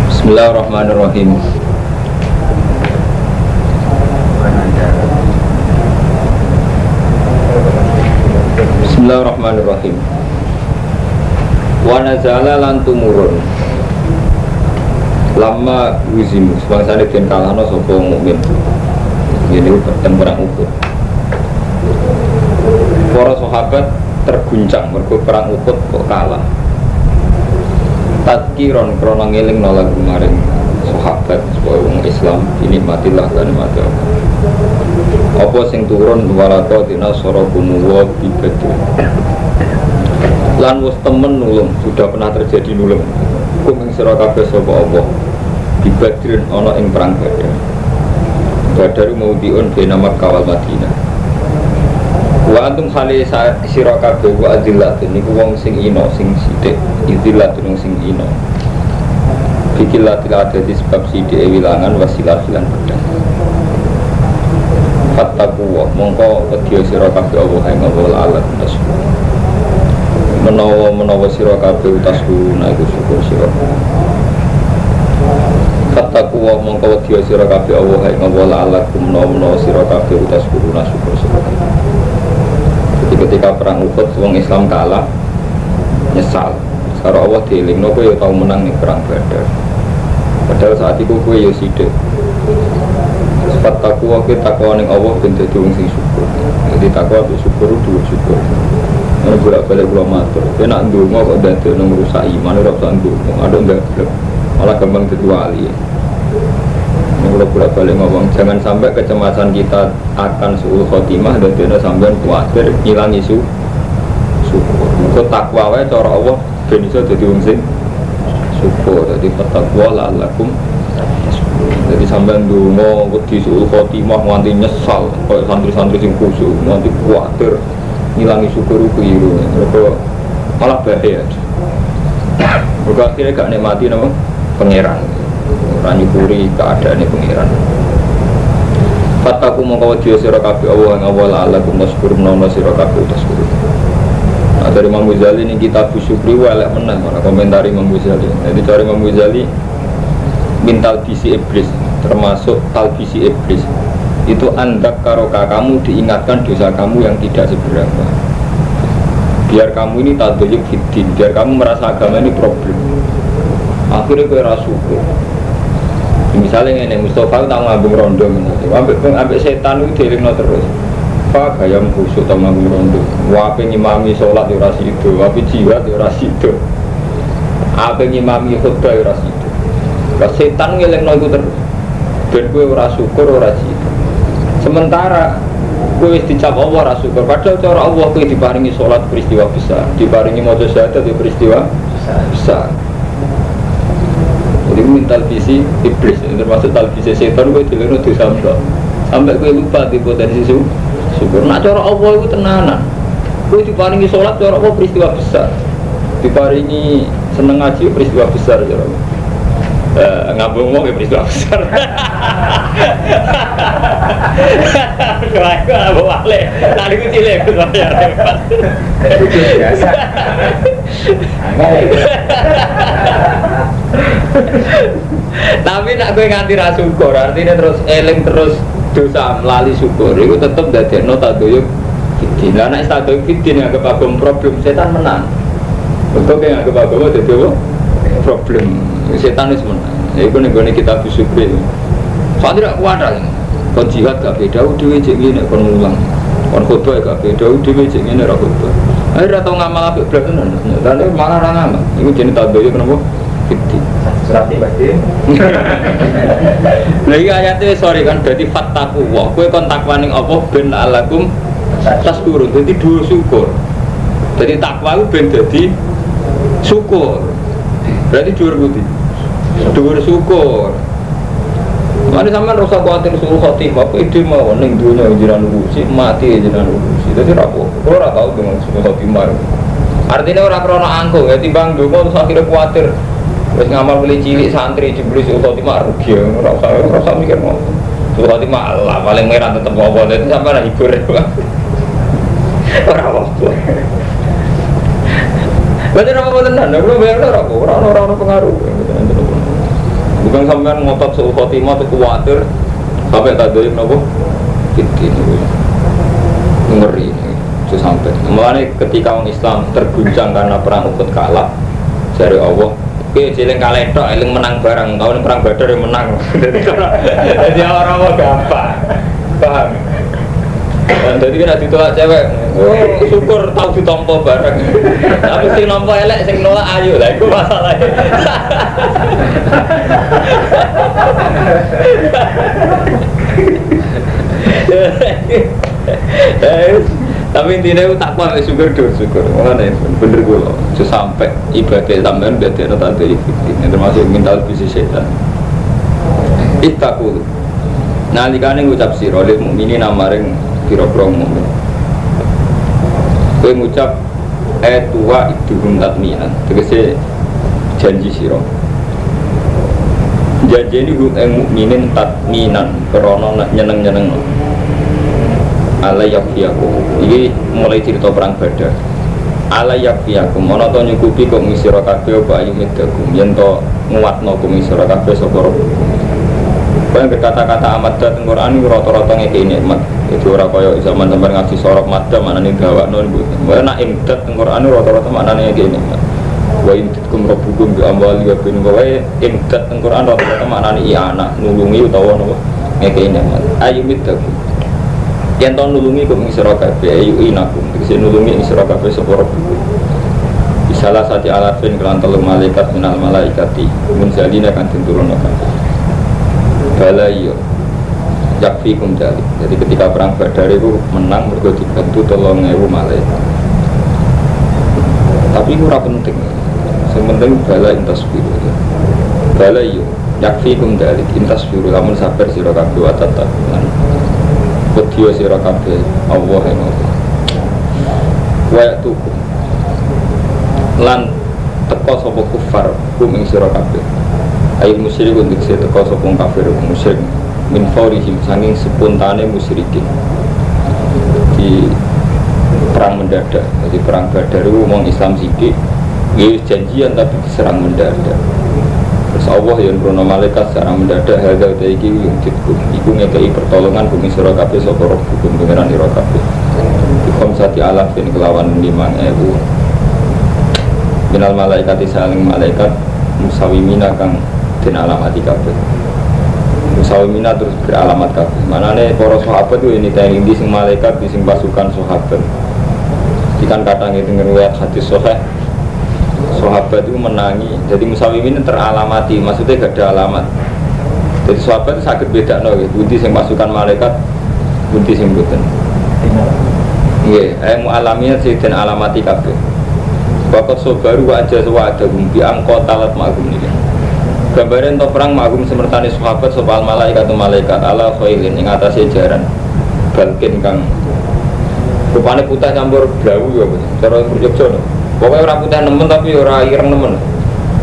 Bismillahirrahmanirrahim. Bismillahirrahmanirrahim. Wa nazala lan tumurun. Lama wuzimu sebangsane den kalahno sapa mukmin. Ini perang perang Uhud. Para sahabat terguncang mergo perang Uhud kok kalah. Tadkiron krana ngelingno lagu maring sahabat supaya wong Islam dinikmatilah lan mati Allah. Apa sing turun walaqad nasarakum wa bi Badr. Lan wis temen nulung, sudah pernah terjadi nulung. Kum ing sira kabeh sapa Allah bi Badrin ana ing perang Badar. Badar maudhi'un baina Makkah wal Madinah. Wa antum khali sira kabeh wa adillatun niku wong sing ino sing sithik, idillatun wong sing ino. Bikillatil adadi sebab sithike wilangan wasilah lan pedang. Fattaqu wa mongko wedya sira kabeh Allah ing Allah alat tasbih. Menawa-menawa sira kabeh tasbih iku syukur sira. Fattaqu wa mongko wedya sira kabeh Allah ing Allah alakum menawa-menawa sira kabeh tasbih syukur sira. Jadi ketika perang Uhud wong Islam kalah nyesal. Karo Allah dielingno kowe ya tau menang ning perang Badar. Padahal saat iku kowe ya sithik. Sifat takwa kowe takwa ning Allah ben dadi wong sing syukur. Jadi takwa mbek syukur dhuwur syukur. Nek bolak-balik kula matur, kowe nek ndonga kok dadekno ngrusak iman ora usah ndonga, aduk ndablek. Malah gampang dadi wali. Nek kula bolak-balik ngomong, jangan sampai kecemasan kita akan suul khotimah dadekno sampean kuwatir ngilangi syukur. Muga takwa wae cara Allah ben iso dadi wong sing syukur. Dadi fattaqwa la'allakum tashkurun. Jadi sampean ndonga wedi suul khotimah nganti nyesal koyo santri-santri sing khusyuk nganti kuwatir ngilangi syukur keliru. Mergo malah bahaya. Mergo akhirnya gak nikmati napa pangeran. Ora nyukuri keadaane pangeran. Fattaqu mongko wedi sira kabeh Allah ing Allah la'allakum tashkurun menawa sira kabeh tashkurun. Nah, dari Imam Ghazali ini kitab Syukri elek menang mana komentari Imam Ghazali. Jadi cara Imam Ghazali min talbisi iblis, termasuk talbisi iblis itu andak karoka, kamu diingatkan dosa kamu yang tidak seberapa. Biar kamu ini tadoyuk fiddin, biar kamu merasa agama ini problem. Akhirnya kowe ra syukur. Misalnya ngene Mustafa tau ngambung rondo ambek setan itu dielingno terus. Pak gayam khusuk tau ngambung rondo. Wape ngimami sholat ya ora sido, wape jihad ya ora sido. Ape ngimami khutbah ya ora sido. Lah setan ngelingno iku terus. Ben kowe ora syukur ora sido. Sementara kowe wis dicap Allah ora syukur, padahal cara Allah kowe diparingi sholat peristiwa besar, diparingi maca syahadat ya peristiwa besar. Jadi mental visi iblis, termasuk talbisi setan kowe dileno dosa sampai kowe lupa di potensi syukur. Nak cara Allah itu tenanan. Kowe diparingi sholat cara Allah peristiwa besar, diparingi seneng ngaji peristiwa besar cara Allah. Ngambung wong ya peristiwa besar. Wah, iku wale. Lah niku cilik ya repot. Biasa. Tapi nak kowe nganti ra syukur, artinya terus eling terus dosa lali syukur, iku tetep dadekno tadoyuk fiddin. Lah nek tadoyuk fiddin anggap agama problem, setan menang. Mergo kowe anggap agama dadi apa? Problem. Setan wis menang. Iku ning gone kitab Syukri. Santri gak kuat lah. Kon jihad gak beda dhewe cek ngene kon mulang. Kon khotbah gak beda dhewe cek ngene ora khotbah. Akhirnya ora tau ngamal apik blas tenan. Lah malah ora ngamal. Iku jenenge tadoyuk kenapa? Fiddin. Berarti berarti. Lha iki ayate sorry kan berarti fattaqu wa. Kowe kon takwa ning apa ben la'allakum tashkurun. Dadi dhuwur syukur. Dadi takwa ku ben dadi syukur. Berarti dhuwur pundi? Dhuwur syukur. Mane sampean ora usah kuwatir suul khotimah, apa ide mawon ning donya jiran urusi, mati jiran urusi. Dadi ora apa-apa. Ora tau dengan suul khotimah. Artinya ora krana angkuh ya timbang ndonga terus akhirnya kuwatir. Wis ngamal mulai cilik santri jebule suul khotimah rugi. Ora usah mikir ngono. Suul khotimah lah paling merah tetep apa. Dadi sampean hibur. Ora apa. Berarti apa tenan? Aku bayar ora apa, ora ono pengaruh. Bukan sampean ngotot suul khotimah atau kuwatir sampai tak dolim napa? Fitin. Ngeri. Itu sampai. Mulane ketika orang Islam terguncang karena perang Uhud kalah, jare Allah, "Oke, jeleng kalah tok, eling menang barang. Tahun perang Badar yang menang." Jadi orang mau gampang. Paham? Jadi kan ditolak cewek, oh syukur tau ditompo bareng. Tapi sing nampa elek, sing nolak ayu lah, itu masalahnya. Tapi intinya itu takwa syukur syukur. Makanya bener gue loh, sampai ibadah sampean berarti ada tanda fikih, termasuk mental bisnis setan. Ittaqul. Nalikane ngucap sira lil mukminin maring pira-pira mukmin. Kowe ngucap etuwa idhum tatminan, tegese janji sira. Janji niku ing mukminin tatminan krana nyeneng-nyeneng. Ala yafiyakum. Iki mulai cerita perang Badar. Ala yafiyakum ana ta nyukupi kok ngisira kabeh apa ayu midakum yen to nguatno kum ngisira kabeh sapa rabbukum. Kaya berkata-kata amat dan Quran itu rata-rata ngekei nikmat. Itu ora kaya zaman sampean ngaji sorok madda maknane gawakno niku. Wae nek imdad teng Quran rata-rata maknane ngekei nikmat. Wa imdadkum rabbukum bi amwali wa banin. Wae imdad teng Quran rata-rata maknane i'anah, nulungi utawa napa ngekei nikmat. Ayu midakum. Yen to nulungi kok ngisira kabeh ayu inakum. Tegese nulungi ngisira kabeh sapa rabbukum. Bisalah sati alafin kelan telu malaikat minal malaikati munzalina kan den turunno kabeh. Bala iyo yakfikum dalik. Jadi ketika perang Badar itu menang mergo dibantu 3.000 malaikat. Tapi itu ora penting. Sing penting bala intasbiru. Bala iyo yakfikum dalik intasbiru lamun sabar sira kabeh wa tattaqun. Wedya sira kabeh Allah ing Allah. Wa yatukum lan teka sapa kufar kum ing sira kabeh. Ayo musyrik untuk saya teka sopong kafir musyrik min faurihim sanging spontane musyrikin di perang mendadak. Jadi perang Badar itu ngomong Islam sithik nggih janjian tapi diserang mendadak. Terus Allah yang krono malaikat secara mendadak hadza iki yungkitku iku ngekeki pertolongan bumi sira kabeh sapa rabbukum pangeran ira kabeh. Bi khamsati alafin kelawan 5.000 minal malaikati saling malaikat musawimina kang den alamati kabeh. Musawimina terus beralamat kabeh. Manane para sahabat itu ini teng ndi sing malaikat di sing pasukan sahabat. Ikan kadang itu ngriwayat hadis sahih. Sahabat itu menangi. Jadi musawimin teralamati, maksudnya gak ada alamat. Jadi sahabat itu saged bedakno nggih, pundi sing pasukan malaikat, pundi sing mboten. Nggih, mu'alamiyah sing den alamati kabeh. Waqat sobaru wa ajazu wa adahum bi angqatalat ma'hum niki. Gambaran to perang ma'hum semertane sahabat sapa malaikat malaikat ala khailin ing atase jaran balkin kang rupane putih campur blau ya apa cara Jogja. Pokoke ora putih nemen tapi ora ireng nemen.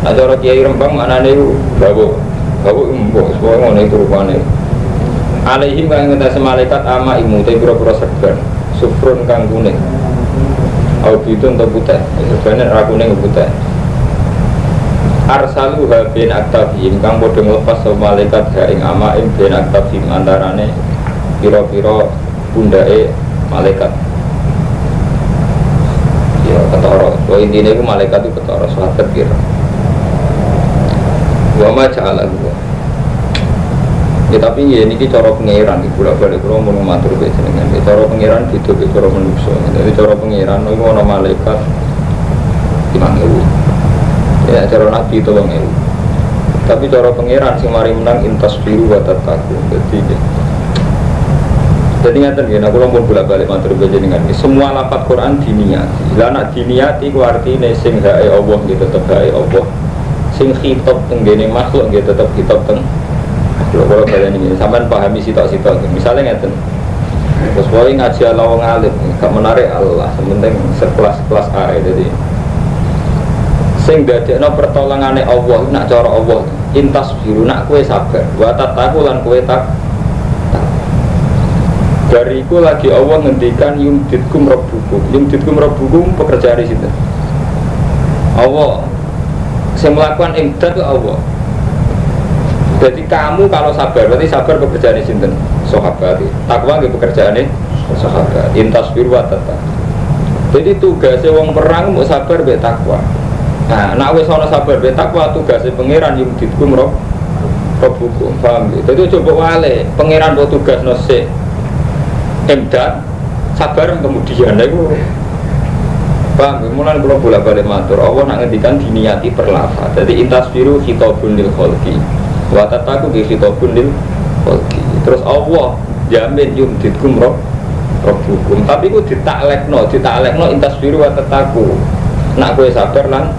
Nek cara Kiai Rembang maknane iku bau. Bau embuh, pokoke ngono iku rupane. Alaihim kang ngatasi malaikat ama imu te pira-pira serban sufrun kang kuning. Auditun atau putih, sebenarnya ora kuning putih. Arsalu ha bin aktafihim kang padha nglepas sapa malaikat ha ing amaim bin aktafihim antarane pira-pira pundake malaikat. Ya ketara. Wa intine iku malaikat iku ketara sahabat pira. Wa ma ja'ala. Ya tapi ya niki cara pangeran iku bolak-balik kula mun matur kaya jenengan. Cara pangeran beda karo cara manusa. Jadi cara pangeran iku ana malaikat 5.000. Ya cara nabi 3.000. Tapi cara pangeran sing mari menang intasbiru wa tattaqu. Jadi ngaten nggih, kula pun bolak-balik matur kaya jenengan. Semua lafaz Quran diniati. Lah nek diniati ku artine sing hake Allah nggih tetep hake Allah. Sing khitab teng gene makhluk nggih tetep khitab teng kalau kalian ini, sampean pahami sitok-sitok. Misalnya ngeten, terus pokoke ngaji ala wong alim, gak menarik Allah, sementing sekelas-kelas ae. Jadi sing dadekno pertolongane Allah nak cara Allah, intas biru nak kowe sabar, wa tataku lan kowe tak. Bariku lagi Allah ngendikan yumditkum rabbukum. Yumditkum rabbukum pekerjaan di situ. Allah saya melakukan imdad ke Allah. Jadi kamu kalau sabar, berarti sabar pekerjaan di situ. Sahabat. Takwa nggih pekerjaane sahabat. Intasbir wa tattaqu. Jadi tugasnya wong perang mau sabar mbek takwa. Nah, nek wis ana sabar mbek takwa tugasnya pangeran yumditkum rabbukum. Paham nggih? Dadi coba wale, pangeran mbok tugasno sik emdad sabar kemudian itu paham. Mulane kula bolak-balik matur, Allah nak ngendikan diniati per lafaz. Jadi intasbiru khitabun lil khalqi wa tattaqu bi khitabun lil khalqi. Terus Allah jamin yumditkum rabbukum. Tapi ku ditaklekno, ditaklekno intasbiru wa tattaqu. Nak kowe sabar lan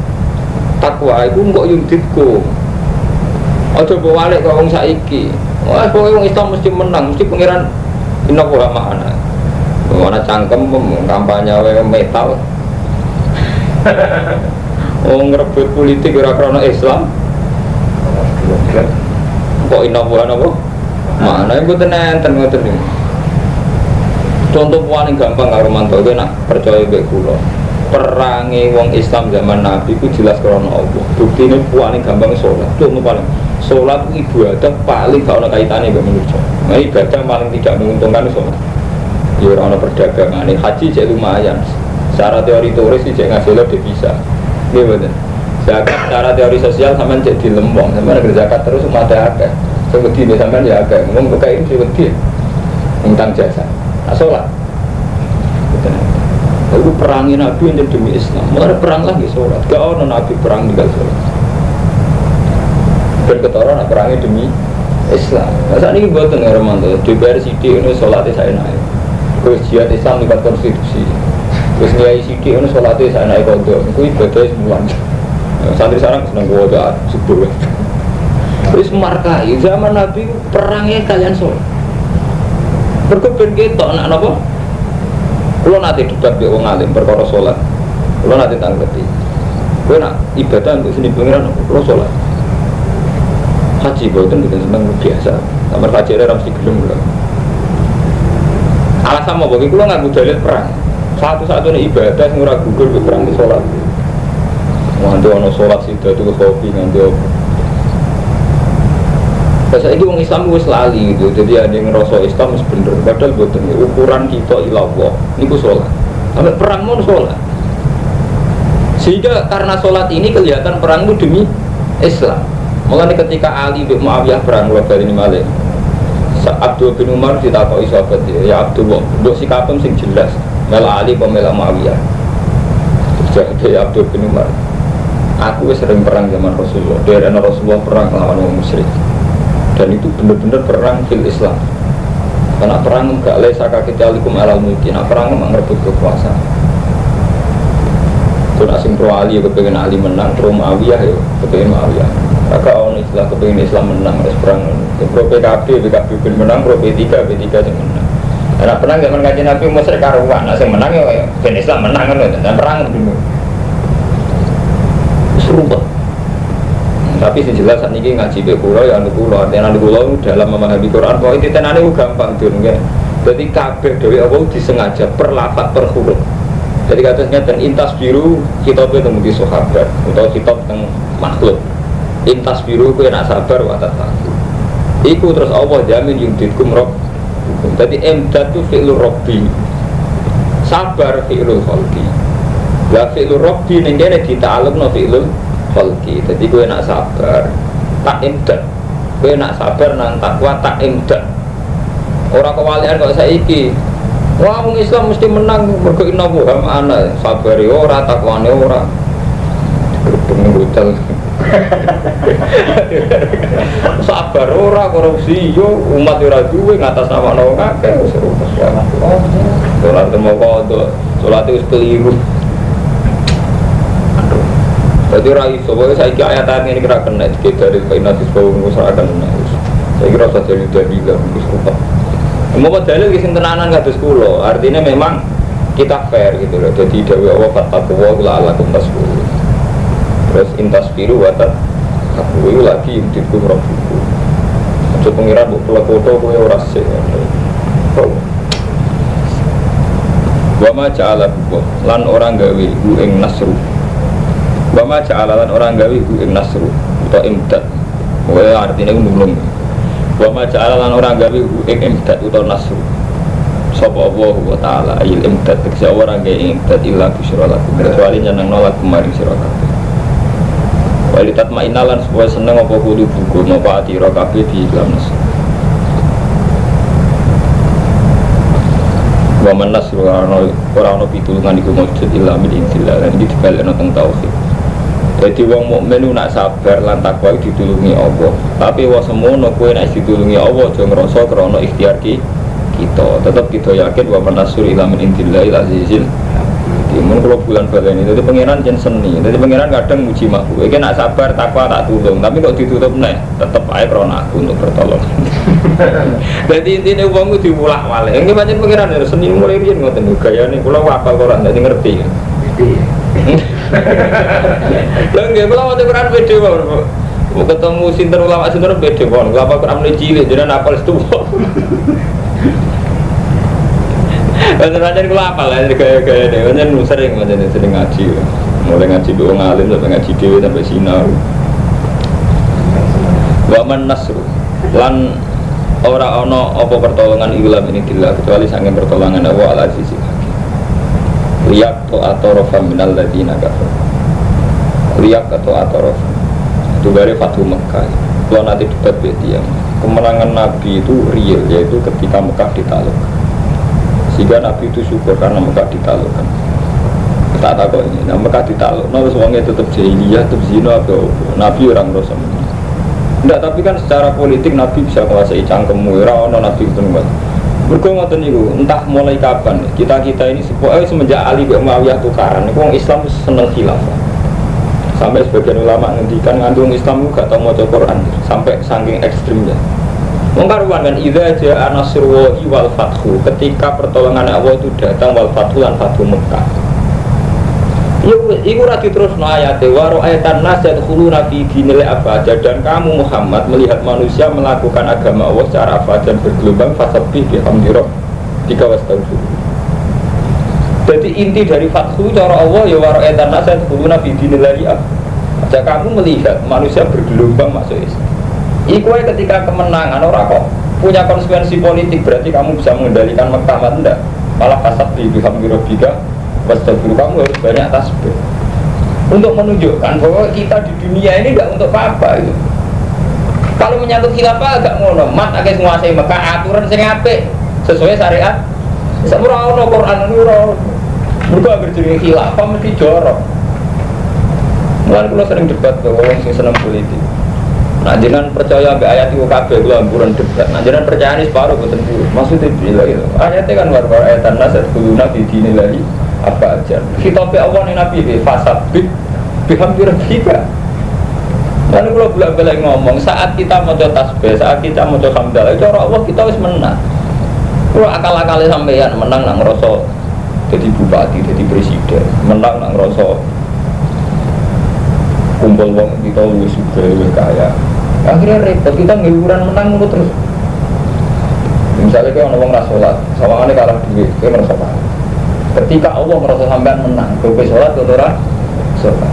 takwa iku kok yumditkum. Aja mbok walik kok wong saiki. Wah, pokoke wong Islam mesti menang, mesti pangeran inna wa ma'ana. Mana cangkem kampanye metal. Wong ngrebut politik ora krana Islam. Kok inna wa napa? Ma'ana mboten enten ngoten niku. Contoh paling gampang karo mantu kowe nak percaya mbek kula. Perange wong Islam zaman Nabi ku jelas krana Allah. Buktine paling gampang salat. Contoh paling salat ibadah paling gak ono kaitane mbek manusa. Nah, ibadah paling tidak menguntungkan salat. Ya ora ono perdagangane, haji cek lumayan. Secara teori turis cek ngasilno devisa. Nggih mboten. Zakat secara teori sosial sampean cek dilembong, sampean nek zakat terus umat akeh. Sing wedi sampean ya akeh. Wong kok iki wedi. Utang jasa. Nah, salat. Mboten. Iku perangi Nabi yang demi Islam. Mulane perang lagi salat. Gak ono Nabi perang tinggal salat. Ben ketara nak perangi demi Islam. Masa ini mboten Romanto, DPR sithik ngono salate saenake. Wis jihad Islam liwat konstitusi. Wis ngiyai sithik ngono salate saenake kondo. Iku ibadah semuanya. Santri sarang seneng waca subuh. Wis markai zaman Nabi perangnya kalian salat. Mergo ben ketok nak napa? Kulo nate debat mbek wong alim perkara salat. Kulo nate tanggepi. Kowe nak ibadah untuk seni pangeran kulo salat. Haji boten mboten seneng biasa. Samar haji ora mesti gelem kula. Alasan apa iki kula nganggo dalil perang. Satu-satunya ibadah sing ora gugur ke perang di salat. Nganti ana salat sida tuku kopi nganti opo. Lah saiki wong Islam wis lali gitu. Jadi ada yang ngerasa Islam wis bener, padahal boten. Ukuran kita ila Allah niku salat. Sampai perang mon salat. Sehingga karena salat ini kelihatan perang itu demi Islam. Mulane ketika Ali bin Muawiyah perang kula bali malih. Abdul bin Umar ditakoki sahabat, ya Abdullah, mbok sikapem sing jelas, mela Ali apa mela Muawiyah? Jawab Abdul bin Umar, aku wis sering perang zaman Rasulullah. Derene Rasulullah perang lawan wong musyrik. Dan itu bener-bener perang fil Islam. Karena perang gak lesa kakitalikum alal mulki. Nah perang memang ngerebut kekuasaan. Itu nak sing pro Ali ya kepengen Ali menang, pro Muawiyah ya kepengen Muawiyah. Maka orang istilah kepengen Islam menang harus perang. Pro PKB, PKB ben menang, pro P3, P3 sing menang. Nah perang zaman Kanjeng Nabi musyrik karuan, nah sing menang ya ben Islam menang kan dan perang dulu. Seru banget. Tapi sing jelas sakniki ngaji mbek kula ya anu kula, artinya anu kula dalam memahami Quran pokoke titenane ku gampang dun nggih. Dadi kabeh dhewe apa disengaja per lafaz per huruf. Jadi kados ngeten intas biru khitabe teng di sahabat utawa khitab teng makhluk. Intas biru kowe nak sabar wa tattaqu. Iku terus Allah jamin yumditkum rabbukum. Dadi imdad tu fi'lur rabbi. Sabar fi'lul khalqi. Lah fi'lur rabbi ning kene dita'alluqno fi'lul khalqi. Dadi kowe nak sabar tak imdad. Kowe nak sabar nang takwa tak imdad. Ora kewalian kok saiki. Wah wong Islam mesti menang mergo inna wa ma'ana. Sabare ora takwane ora. Digerudung hotel. Sabar ora korupsi yo umat ora duwe ngatasnamakno wong akeh wis rusak. Salat temo kodo, salat wis keliru. Aduh. Dadi ora iso pokoke saiki ayat-ayat ngene iki ora kena iki dari kainat wis wis ora kena. Saiki ora usah dalil-dalil wis rusak. Mau dalil ki sing tenanan kados kula, artinya memang kita fair gitu loh. Jadi dawuh Allah fattaqu la'allakum tashkurun. Terus intasbiru wa tattaqu lagi yumditkum rabbukum. Aja pengiran mbok plekoto kowe ora sik. Oh. Wa ma ja'ala lan orang gawe hu ing nasru. Wa ma ja'ala lan orang gawe hu ing nasru utawa imdad. Pokoke artine nulung. Wa ma ja'ala lan orang gawe hu ing imdad utawa nasru. Sapa Allah wa ta'ala ayil imdad tegese ora gawe imdad illa busyra lakum kecuali nyenengno lakum maring sira kabeh. Wa litatmainna lan supaya seneng apa kudu buku napa atira kabeh di dalam nasru. Wa man nasru ora ono pitulungan iku maujud illa min indillah lan iki dibalekno teng tauhid. Dadi wong mukmin nak sabar lan takwa ditulungi Allah. Tapi wa semono kowe nek ditulungi Allah aja ngrasa krana ikhtiar kita. Tetep kita yakin wa man nasru illa min indillahil azizil. Mun kula bulan baleni dadi pangeran jen seni. Dadi pangeran kadang muji makhluk. Iki nak sabar takwa tak tulung, tapi kok ditutup neh, tetep ae krana aku untuk bertolong. Dadi intine wong ku diwolak-walik. Iki pancen pangeran seni mulai riyen ngoten lho gayane kula hafal Quran dadi ngerti. Lha nggih kula maca Quran pede wae. Ketemu sinten ulama sinten pede wae. Kula hafal Quran mulai cilik jenengan hafal setuwa. Pancen kula apal gaya-gaya dhewe pancen sering sering ngaji. Mulai ngaji wong alim sampai ngaji dhewe sampai sinau. Wa man nasru lan ora ana apa pertolongan ila min indillah kecuali saking pertolongan Allah al-Azizil Hakim. Liyak to atorofa minal ladina kafaru. Liyak atau atorofa itu dari Fathu Mekah. Kalau nanti debat dia, kemenangan Nabi itu real, yaitu ketika Mekah ditaklukkan. Sehingga Nabi itu syukur karena Mekah ditaklukkan. Tak takut ini, nah Mekah ditaklukkan, terus wongnya tetap jahiliyah, tetap zina, atau Nabi orang ngerasa. Enggak, tapi kan secara politik Nabi bisa menguasai cangkemmu, ora ono Nabi itu nggak. Mergo ngoten niku, entah mulai kapan kita-kita ini semenjak Ali bin Muawiyah tukaran, niku wong Islam seneng khilafah. Sampai sebagian ulama ngendikan nganti wong Islam gak tau maca Quran, sampai saking ekstrimnya. Wong karuan kan idza jaa nasrullahi wal fathu, ketika pertolongan Allah itu datang wal fathu lan fathu Mekah. Iku ora diterusno ayate wa ra'aitan nas yadkhuluna fi dinil afaja, dan kamu Muhammad melihat manusia melakukan agama Allah secara afajan bergelombang fasabbih bihamdi rabbika wastaghfir. Jadi inti dari fathu cara Allah ya wa ra'aitan nas yadkhuluna fi dinil afaja, kamu melihat manusia bergelombang masuk Islam. Iku ketika kemenangan ora kok punya konsekuensi politik, berarti kamu bisa mengendalikan Mekah enggak? Malah fasabbih bihamdi rabbika wastaghfir, kamu harus banyak tasbih untuk menunjukkan bahwa kita di dunia ini enggak untuk apa-apa itu. Kalau menyangkut khilafah agak ngono, mat akeh nguasai Mekah aturan sing apik sesuai syariat. Ora ono Quran ora ono. Mergo anggere jenenge khilafah mesti jorok. Mulane kula sering debat karo wong sing seneng politik. Nah jenengan percaya ambek ayat iku kabeh kula ampuran debat. Nah jenengan percayane separo boten purun. Maksude piye gitu. Ayate kan war-war ayatan nasat kuluna fi dinillahi apa aja. Khitabe Allah ning Nabi bi fasabbih bihamdi rabbika. Lalu kalau bolak-balik ngomong, saat kita maca tasbih, saat kita maca hamdalah, cara Allah kita wis menang. Kalau akal-akale sampeyan menang nak ngrasa jadi bupati, jadi presiden, menang nak ngrasa kumpul wong kita wis sugih, wis kaya. Akhirnya repot, kita ngiwuran menang ngono terus. Misalnya kayak ono wong ra salat, sawangane kalah dhuwit, kowe ngrasa kalah. Ketika Allah merasa sampean menang, kowe salat kowe ora salat.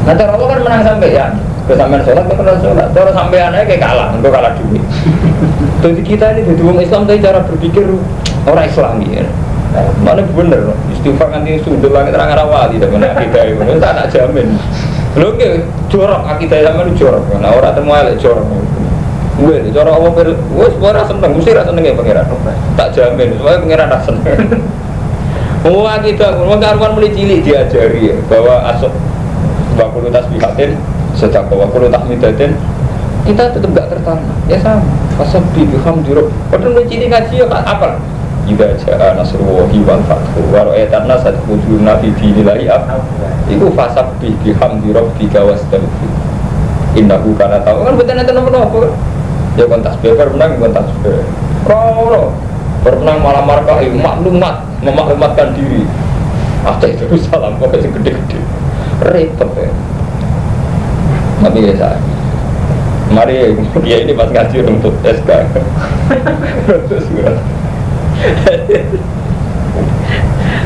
Nah cara Allah kan menang sampean. Kowe sampean salat kowe ora salat. Cara sampean ae kayak kalah, engko kalah dhuwit. Jadi kita ini dadi wong Islam tapi cara berpikir ora Islami ya. Mana bener, istighfar nganti sundul langit terang arah wali sampean akidah iku. Tak jamin. Lho nggih jorok akidah sampean jorok. Nah ora temu elek jorok. Wes cara Allah wis ora seneng, mesti ora seneng ya pangeran. Tak jamin, soalnya pangeran ora seneng. Wong akidah, wong karuan mulai cilik diajari ya, bahwa asok wakulu tasbihatin, sedekah wakulu tahmidatin, kita tetap gak tertanam. Ya sama. Fasabbi bihamdi rabbik. Padahal mulai cilik ngaji ya apal. Idza jaa nasrullahi wal fathu wa ra'aitan nasa yadkhuluna fi dinillahi afwaja. Iku fasabbi bihamdi rabbika wastaghfir. Innahu kana tawwab. Kan mboten enten napa-napa. Ya kon tasbih menang kon tasbih. Ora bermenang malah markah maklumat, memaklumatkan diri. Aceh itu salam pokoknya sing gede-gede. Repot ya. Tapi ya saya. Mari dia ini pas ngaji untuk SK. Untuk surat.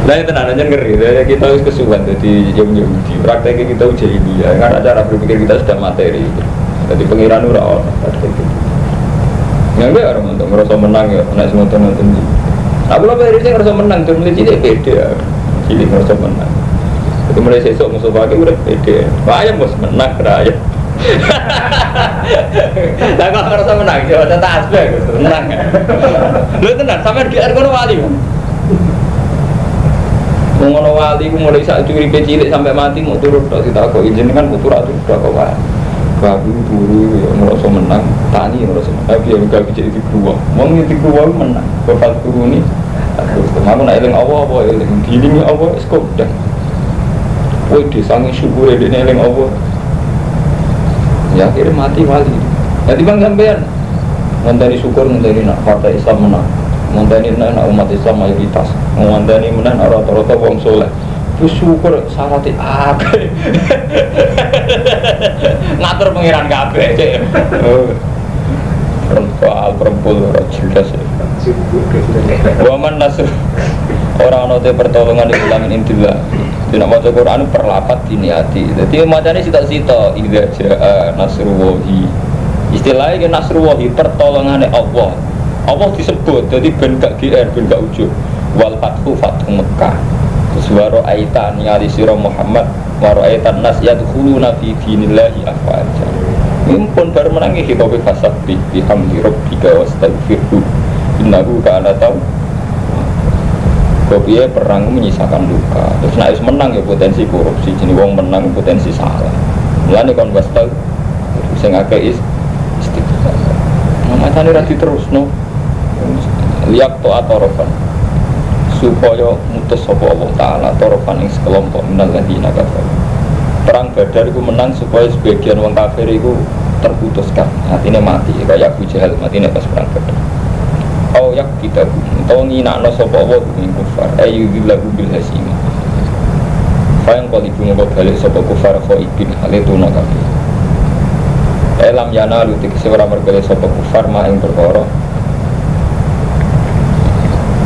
Lah tenan aja ngeri, kita harus kesuwan jadi Yahudi. Prakteknya kita jahiliyah, karena cara berpikir kita sudah materi. Jadi pengiran ora ono praktek itu. Ya enggak orang untuk ngerasa menang ya, nek semua nonton iki. Aku lha pede ngerasa menang, cuma cilik pede ya. Cilik ngerasa menang. Jadi mulai sesuk musuh pagi udah pede. Wah, ayam bos menang ra ya. Lah kok ngerasa menang, ya tak asbeh menang. Lho tenan sampean GR kono wali. Wong ana wali ku mulai sak curipe cilik sampai mati mau turun tok ditakoki jenengan putu ra turun tok kok wae. Babu turu ya ngerasa menang, tani ngerasa menang. Tapi ya gak bisa dikuwa. Wong dikuwa menang. Bapak turuni. Terus aku nek eling Allah apa eling dilingi Allah wis kondang. Kowe disangi syukure dene eling Allah. Ya akhirnya mati wali. Jadi bang sampean ngenteni syukur ngenteni nak partai Islam menang. Ngenteni nak umat Islam mayoritas. Ngenteni menang rata-rata wong soleh. Wis syukur syarate akeh. Ngatur pengiran kabeh cek. Perempuan perempuan ora jelas. Wa man nasr ora ana te pertolongan iku lamin indillah. Dina maca Quran perlapat diniati. Dadi macane sitok-sitok idza jaa nasrullahi. Istilahnya nasrullahi pertolongane Allah. Allah disebut jadi ben gak GR ben gak ujub. Wal fathu fathu Mekah. Terus wa ra'aita ningali sira Muhammad wa ra'aitan nas yadkhuluna fi dinillahi afwaja. Mumpun bar menangi hitobe fasabbih bihamdi rabbika wastaghfirhu innahu kana tawwab. Kopiye perang menyisakan luka. Terus nek wis menang ya potensi korupsi, jenenge wong menang potensi salah. Mulane kon wastag sing akeh istighfar. Macane ra diterusno. Liyak to atorofan supaya mutus sapa Allah Ta'ala torofan ing sekelompok minal ladina kafaru. Perang Badar iku menang supaya sebagian wong kafir iku terputuskan, atine mati kaya Abu Jahal matine pas perang Badar. Au yak kita utawa nginakno sapa Allah ing kufar ayyudzillahu bil hasimah. Fa yang qalibu mongko balik sapa kufar khaibin hale tuna kabeh. Elam yanalu tegese ora mergole sapa kufar ma ing perkara.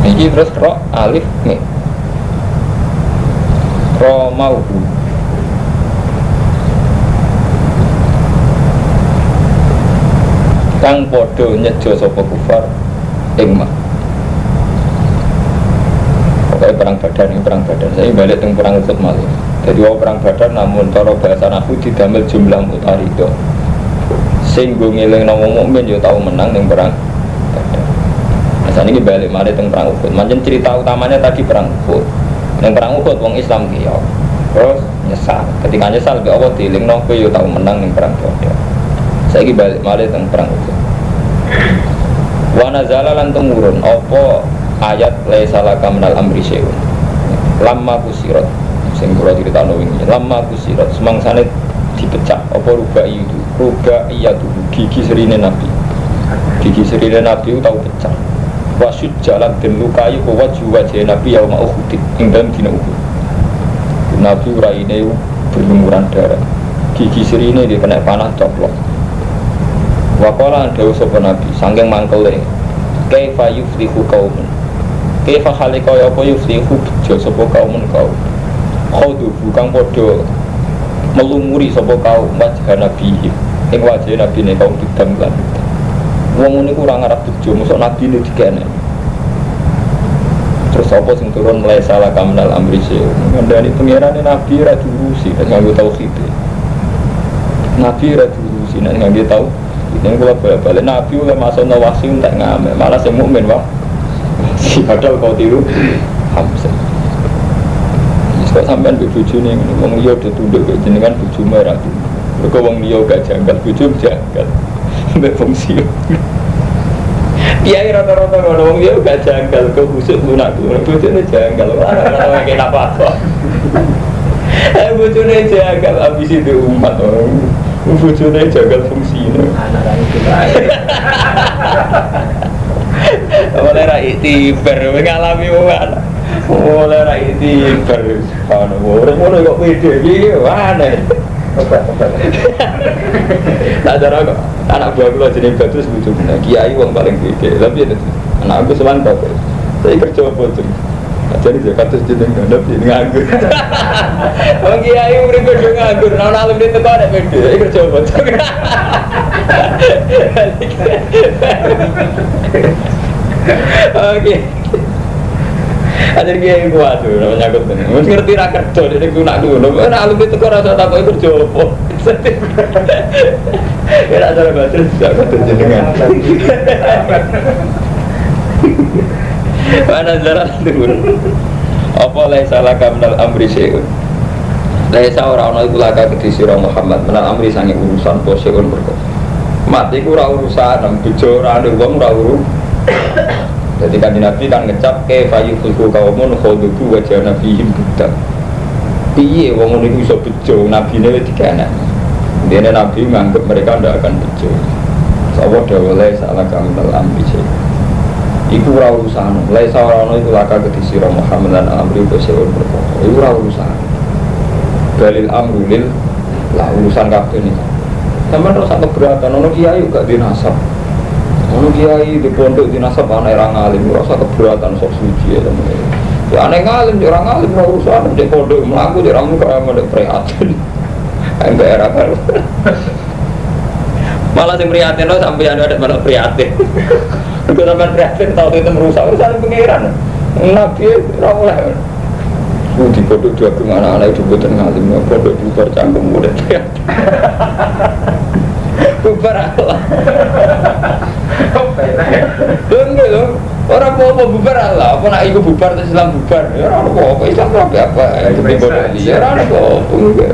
Iki terus ro alif mim. Ro mauhu. Kang padha nyejo sapa kufar ing mak. Pokoke perang Badar ini perang Badar. Saya balik teng perang Uhud malih. Jadi wau perang Badar namun cara bahasa nahwu didamel jumlah mutarido. Sing nggo ngelingno wong mukmin ya tau menang ning perang Badar. Nah, ini balik mari teng perang Uhud. Mancen cerita utamanya tadi perang Uhud. Ning perang Uhud wong Islam ki ya. Terus nyesal. Ketika nyesal be Allah dielingno kowe ya tau menang ning perang Badar. Saiki balik mari teng perang Uhud. Wa nazala lan tumurun apa ayat laisa laka minal amri syai'un. Lamma kusirat sing kula critakno wingi. Lamma kusirat semangsane dipecah apa rubai itu. Rubaiyatu gigi serine Nabi. Gigi serine Nabi tau pecah. Wasud jalan den lukai wajah wajah Nabi yauma Uhud ing dalem dina Uhud. Nabi raine berlumuran darah. Gigi serine dia kena panah coplok. Waqala dawuh sapa Nabi saking mangkele kaifa yuflihu qaumun. Kaifa hale kaya apa yuflihu bejo sapa kaumun kaum. Khaudu kang padha melumuri sapa kaum wajah Nabi ing wajah Nabi ne kaum didam lan. Wong ngene ku ora ngarep bejo, mosok nabi ne dikene. Terus apa sing turun mulai salah kamnal amri sing ngandani pangerane nabi ra diurusi nek nganggo tauhid. Nabi ra diurusi nek nganggo tauhid. Nek kula balik nabi oleh masono wahyu entek ngamek, malah sing mukmin wae. Si padahal kau tiru Hamzah. Wis kok sampean mbek bojone ngene, wong liya do tunduk kok jenengan bojomu ra tunduk. Mergo wong liya gak janggal, bojo janggal. Mbek fungsi. Kiai rata-rata ngono wong liya gak janggal, kok khusuk lunak bojone janggal. Ora ora kena apa-apa. Bojone janggal ambisi di umat. Bojone janggal fungsine. Anak ra iki. Oleh ra iktibar ngalami wong anak. Oleh ra iktibar. Ana ngono kok pede iki aneh. Obat-obat. Tak cara kok anak buah kula jenenge Badrus bojone kiai wong paling pede. Tapi anak aku sowan bapak. Saya kerja apa, Jeng? Jadi zakat terus jeneng gandap jeneng nganggur. Wong kiai urip do nganggur, ana alumni teko nek pede, iki kerja apa? Oke. Ajar kiai kuat tuh, namanya nyangkut tenan. Wis ngerti ra kerja, dene ku nak ngono. Nek alumni teko ora usah takoki kerja apa. Ya ra cara batin zakat jenengan. Mana jalan turun. Apa laisa laka minal amri syai'un. Laisa ora ana iku laka kedhi sira Muhammad minal amri sange urusan apa syai'un perkara. Mati ku ora urusan, bojo ora ana wong ora urus. Jadi kan Nabi kan ngecap ke fayufu kaumun khudubu wajah nabihim budak. Piye wong ngono iku iso bejo, nabine wis dikenek. Dene nabi nganggep mereka ndak akan bejo. Sapa dawuh laisa laka minal amri syai'un. Iku ora urusan, laisa ora ana iku laka kedhi sira Muhammad lan amri seun perkara. Iku ora urusan. Dalil amru lil lah urusan kabeh niku. Sampeyan ora usah keberatan ana kiai gak dinasab. Ana kiai di pondok dinasab ana ora ngalim, ora usah keberatan sok suci ya temen. Ya ana ngalim, ora ngalim ora urusan di pondok mlaku di ramu kaya mondok prihatin. Enggak era karo. Malah sing prihatin lo sampeyan ada malah prihatin. Juga sampean prihatin tau itu merusak urusan pengiran. Nabi ora oleh. Ku di pondok dua anak-anak itu boten ngalim, pondok bubar cangkem udah prihatin. Bubar Allah. Enggak lho, ora apa-apa bubar Allah. Apa nek iku bubar terus Islam bubar? Ya ora apa-apa, Islam ora apa-apa. Di pondok ya ora apa-apa.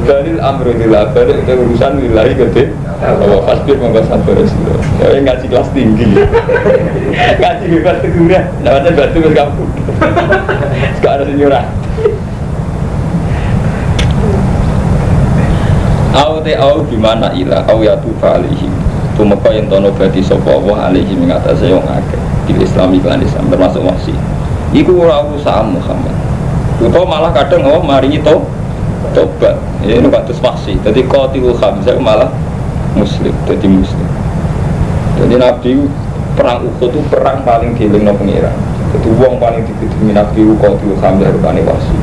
Dalil amru lillah, balik ke urusan lillahi gede. Allah fasbir monggo sabar sira. Ya ngaji kelas tinggi. Ngaji bebas teguran. Nah, pancen batu wis kampung. Sekarang sing nyurah. Au te au gimana ila au ya tufa alaihi. Tumeka yen tono bati sapa Allah alaihi ing atase wong akeh. Bil Islami lan Islam termasuk wasi. Iku ora urusan Muhammad. Utawa malah kadang Allah maringi to tobat. Ya ini kados wasi. Dadi qatilul Hamzah malah muslim, jadi muslim. Jadi Nabi perang Uhud itu perang paling dielingno pangeran. Jadi wong paling digedhengi Nabi qatilul Hamzah rupane wasi.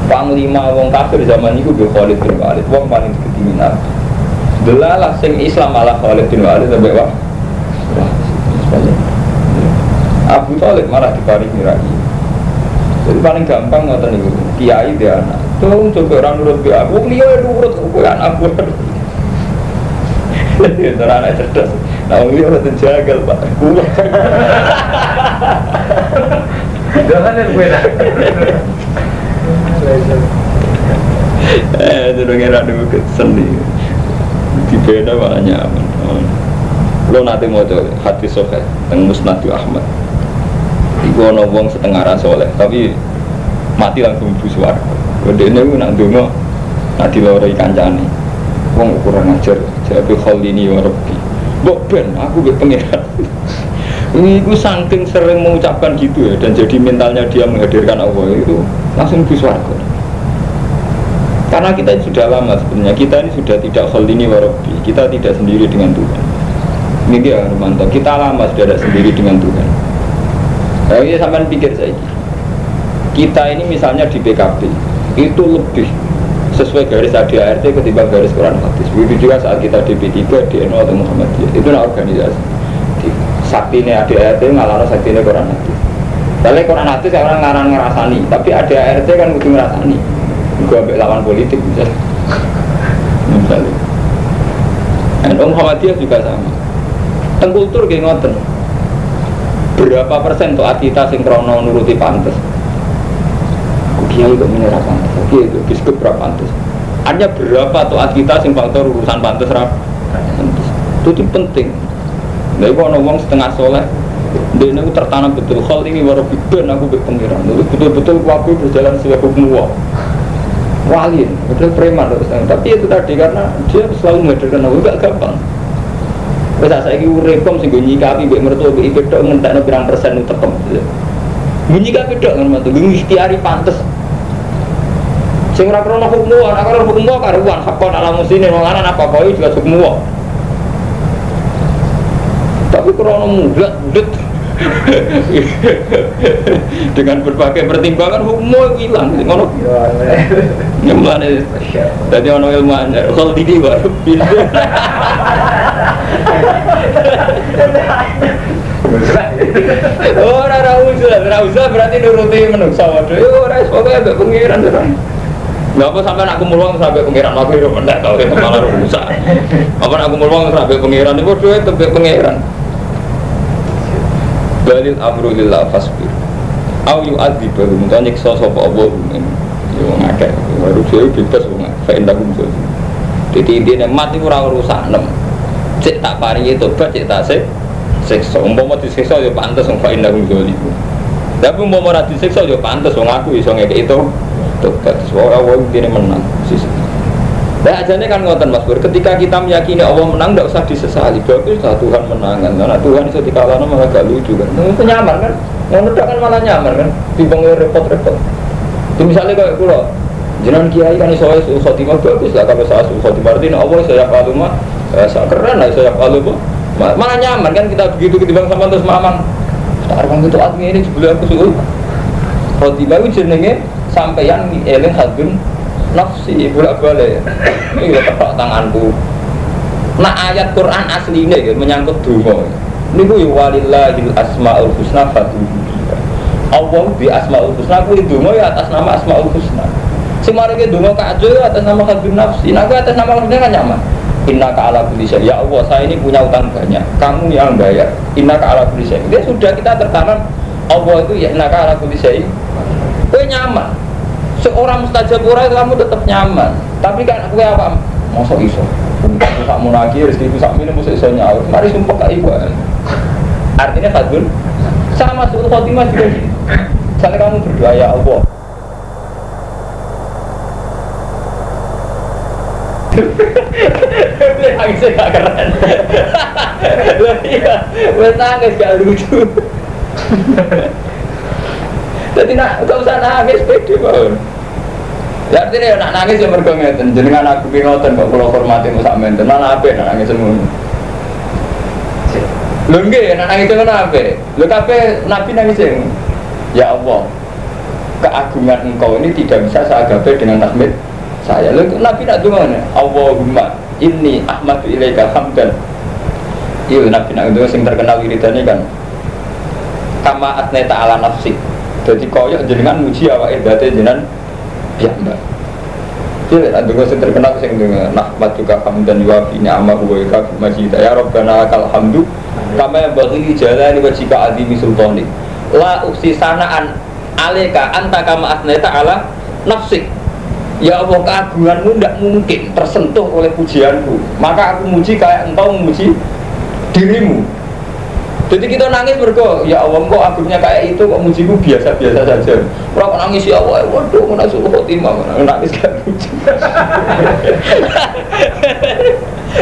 Panglima wong kafir zaman iku nggih Khalid bin Walid, wong paling digedhengi Nabi. Delalah sing Islam malah Khalid bin Walid sampai wah. Abu Thalib malah diparingi rai. Jadi paling gampang ngoten niku, kiai dia anak. Tuh coba orang nurut be aku, liya nurut kowe anak aku. Ya anak cerdas. Nah wong liya ora jagal, Pak. Kula. Jangan kowe nak. Durung era niku seni. Dibeda malah nyaman. Kulo nate maca hadis sahih teng Musnad Ahmad. Iku ana wong setengah ra saleh, tapi mati langsung mlebu swarga. Wedene iku nak ndonga nak diloroi kancane. Wong kurang ajar, jawabe khalini wa rabbi. Mbok ben aku mbek pangeran. Iku saking sering mengucapkan gitu ya, dan jadi mentalnya dia menghadirkan Allah itu langsung mlebu swarga. Karena kita sudah lama sebenarnya, kita ini sudah tidak khalini wa rabbi, kita tidak sendiri dengan Tuhan. Ini dia Romanto, kita lama sudah tidak sendiri dengan Tuhan. Kalau ini sampean pikir saya, kita ini misalnya di PKB itu lebih sesuai garis ADART ketimbang garis Quran hadis. Begitu juga saat kita di P3, di NU atau Muhammadiyah, itu nah organisasi. Saktine ADART ngalahno saktine Quran hadis. Kalau Quran hadis orang ngarang ngerasani, tapi ADART kan kudu ngerasani. Gua ambek lawan politik misalnya. Misalnya. NU Muhammadiyah juga sama. Teng kultur nggih ngoten. Berapa persen taat kita sing krana nuruti pantes? Aku kiai kok ngene ra pantes. Kiai kok biskup ra pantes. Artinya berapa taat kita sing faktor urusan pantes ra pantes. Itu penting. Lha iku ana wong setengah soleh, ndekne iku tertanam betul khol ini waro ben aku mbek pengiran. Betul-betul aku berjalan sesuai hukum Allah. Wali, betul preman terus. Tapi itu tadi karena dia selalu menghadirkan Allah, enggak gampang. Wis saiki uripem sing nggo nyikapi mbek mertua mbek iki tok ngentekno pirang persen utekem. Nyikapi tok ngono to, ngikhtiari pantes. Sing ora krono hukum ora krono hukum karuan hakon ala musine wong lanang apa kowe jelas hukum. Tapi krono mulat bulet. Dengan berbagai pertimbangan hukum hilang ngono. Nyemlane. Dadi ono ilmu anyar. Kol didi baru. Ora ora usah berarti nuruti menungsa waduh. Ora wis pokoke ambek pengiran ora. Lha apa sampean aku mulung sampe pengiran aku yo mendak tau malah rusak. Apa aku mulung sampe pengiran iku dhewe tembek pengiran. Balil amru lillah fasbir. Au yu'adzibahum ta nyiksa sapa Allah yo wong akeh. Baru dhewe bebas wong akeh. Fa indakum dzul. Dadi intine mati ora urusan nem. Cek tak paringi tobat cek tak siksa. Umpama disiksa yo pantes wong fa indakum dzalimun. Tapi umpama ora disiksa yo pantes wong aku iso ngekeki itu. Tobat ora wong intine menang sisi. Nah ajane kan ngoten Mas Bur, ketika kita meyakini Allah menang ndak usah disesali. Bagus lah Tuhan menangan. Karena Tuhan iso dikalahno malah gak lucu kan. Itu nyaman kan? Ngono tok kan malah nyaman kan. Timbang repot-repot. Itu misalnya kayak kula, jenengan kiai kan iso khotimah bagus lah kalau saya khotimah artinya Allah iso ya kaluma, keren lah iso ya kaluma. Malah nyaman kan kita begitu ketimbang sama terus mamang. Tak arep itu admi ini sebelum aku suul. Khotimah itu jenenge sampeyan eling hadun nafsi bolak-balik. Ini ketok tanganku. Nah ayat Quran asline ya, menyangkut donga. Niku ya walillahil asmaul husna fad'uhu biha. Allah di asmaul husna kuwi donga ya atas nama asmaul husna. Sing mareke donga kacau ya atas nama hadun nafsi. Nah kuwi atas nama husna kan nyaman. Innaka ala kulli syai. Ya Allah, saya ini punya utang banyak. Kamu yang bayar. Innaka ala kulli syai. Dia sudah kita tertanam Allah itu ya innaka ala kulli syai. Kowe nyaman. Seorang mustajab ora itu kamu tetap nyaman. Tapi kan aku apa? Mosok iso. Aku sak munaki rezekiku sak mene mosok iso nyaur. Mari sumpah kak ibu. Artinya fadul sama suul khotimah juga gitu. Misalnya kamu berdoa ya Allah. Nangisnya gak keren. Iya, wes nangis gak lucu. Jadi nak gak usah nangis pede banget. Ya artinya nak nangis ya mergo ngeten. Jenengan aku ki ngoten kok kula hormati sak menten. Lan apik nak nangis ngono. Lho nggih, nak nangis ngono apik. Lho kabeh nabi nangis. Ya Allah, keagungan engkau ini tidak bisa saya gapai dengan tahmid saya. Lho nabi nak donga ngene, Allahumma inni ahmadu ilaika hamdan. Iya nabi nak donga sing terkenal wiridane kan. Kama asnaita ala nafsi. Jadi koyok jenengan muji awake date jenengan piyambak. Iki lek ndonga sing terkenal sing ndonga nahmaduka hamdan yuafi ni'amahu wa yukafi majida ya rabbana lakal hamdu kama yanbaghi jalali wajhika azimi sultani. La uksi sanaan alaika anta kama asnaita ala nafsik. Ya Allah, keagunganmu tidak mungkin tersentuh oleh pujianku. Maka aku muji kayak engkau memuji dirimu. Jadi kita nangis mergo, ya Allah kok agungnya kayak itu kok mujiku biasa-biasa saja. Ora kok nangis ya Allah, waduh ngono suul khotimah, nangis gak lucu.